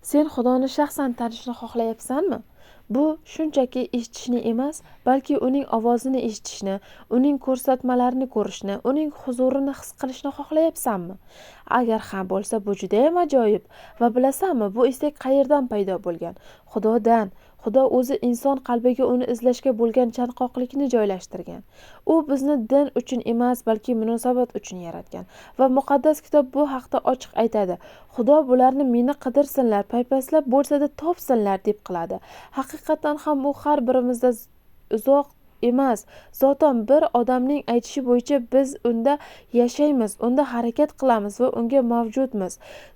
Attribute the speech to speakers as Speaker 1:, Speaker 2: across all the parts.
Speaker 1: Sen Xudoni shaxsan tanishni xohlayapsanmi? Bu shunchaki eshitishni emas, balki uning ovozini eshitishni, uning ko'rsatmalarini ko'rishni, uning huzurini his qilishni xohlayapsanmi? Agar ha bo'lsa, bu juda ham ajoyib. Va bilasanmi, bu istak qayerdan paydo bo'lgan? Xudodan. Xudo o'zi inson qalbiga uni izlashga bo'lgan chanqoqlikni joylashtirgan. U bizni din uchun emas, balki munosabat uchun yaratgan. Va muqaddas kitob bu haqda ochiq aytadi. Xudo bularni meni qidirsinlar, paypaslab bo'lsa-da topsinlar deb qiladi. Haqiqatan ham u har birimizda uzoq emas. Zotan bir odamning aytishi bo'yicha biz unda yashaymiz, unda harakat qilamiz va unga mavjudmiz.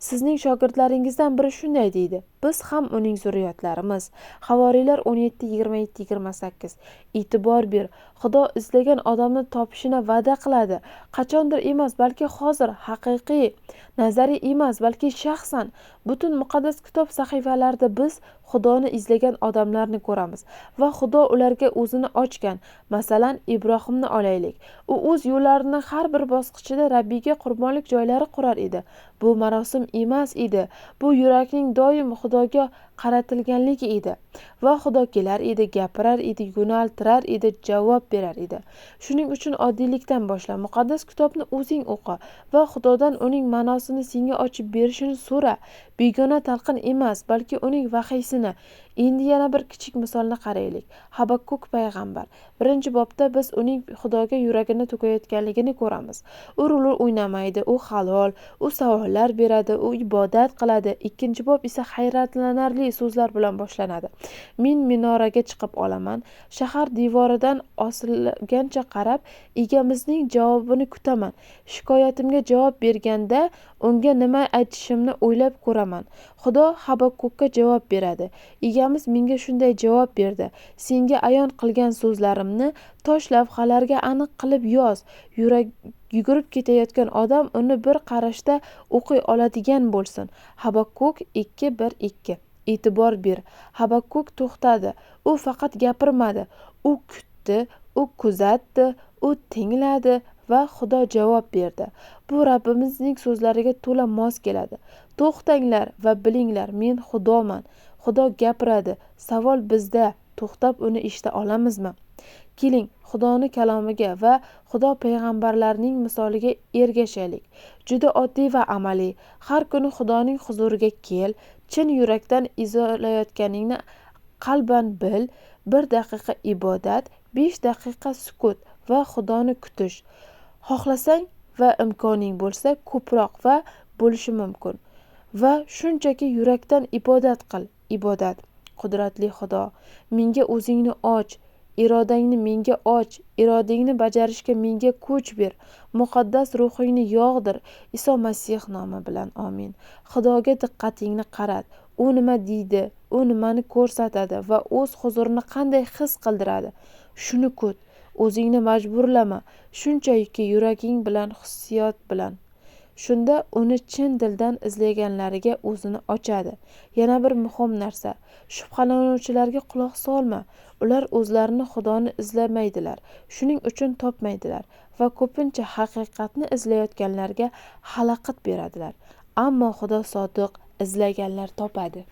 Speaker 1: Sizning shogirdlaringizdan biri shunday deydi: biz ham uning zurriyotlarimiz. Havoriylar 17:27-28. E'tibor ber, Xudo izlagan odamni topishini va'da qiladi. Qachondir emas, balki hozir, haqiqiy, nazariy emas, balki shaxsan. Butun muqaddas kitob sahifalarida biz Xudoni izlagan odamlarni ko'ramiz va Xudo ularga o'zini ochgan. Masalan, Ibrohimni olaylik. U o'z yo'llarining har bir bosqichida Rabbiyga qurbonlik joylari qurar edi. Bu marosim emas edi. Bu yurakning doim Xudoga qaratilganligi edi. Va Xudo kelar edi, gapirar edi, yo'naltirar edi, javob berar edi. Shuning uchun oddiylikdan boshla. Muqaddas kitobni o'zing o'qi va Xudodan uning ma'nosini senga ochib berishini so'ra. Begona talqin emas, balki uning vahiysini. Endi yana bir kichik misolni qaraylik. Habakkuk payg'ambar. 1-bobda biz uning Xudoga yuragini to'kayotganligini ko'ramiz. U rol o'ynamaydi, u halol, u savollar beradi, u ibodat qiladi. 2-bob esa hayratlanarli so'zlar bilan boshlanadi. Men minoraga chiqib olaman, shahar devoridan osilgancha qarab, egamizning javobini kutaman. Shikoyatimga javob berganda unga nima aytishimni o'ylab ko'raman. Xudo Habakkukka javob beradi. Egamiz menga shunday javob berdi: senga ayon qilgan so'zlarimni tosh lavhalarga aniq qilib yoz. Yugurib ketayotgan odam uni bir qarashda o'qiy oladigan bo'lsin. Habakkuk 2:1-2. E'tibor ber. Habakkuk to'xtadi. U faqat gapirmadi. U kutdi, u kuzatdi, u tingladi va Xudo javob berdi. Bu Rabbimizning so'zlariga to'la mos keladi. To'xtanglar va bilinglar, men Xudoman. Xudo gapiradi. Savol bizda, to'xtab uni eshita olamizmi? Keling, Xudoni kalomiga va Xudo payg'ambarlarining misoliga ergashaylik. Juda oddiy va amaliy. Har kuni Xudoning huzuriga kel, chin yurakdan izlayotganingni qalban bil. 1 daqiqa ibodat, 5 daqiqa sukut va Xudoni kutish. Xohlasang va imkoning bo'lsa, ko'proq va bo'lishi mumkin. Va shunchaki yurakdan ibodat qil. Ibodat. Qudratli Xudo, menga o'zingni och, irodangni menga och, irodangni bajarishga menga kuch ber. Muqaddas ruhingni yog'dir. Iso Masih nomi bilan amin. Xudoga diqqatingni qarat. U nima deydi, u nimani ko'rsatadi va o'z huzurini qanday his qildiradi? Shuni kut. O'zingni majburlama, shunchaki yuraging bilan, hissiyot bilan. Shunda uni chin dildan izlaganlariga o'zini ochadi. Yana bir muhim narsa, shubhalanuvchilarga quloq solma. Ular o'zlarini Xudoni izlamaydilar, shuning uchun topmaydilar va ko'pincha haqiqatni izlayotganlarga xalaqit beradilar. Ammo Xudo sodiq, izlaganlar topadi.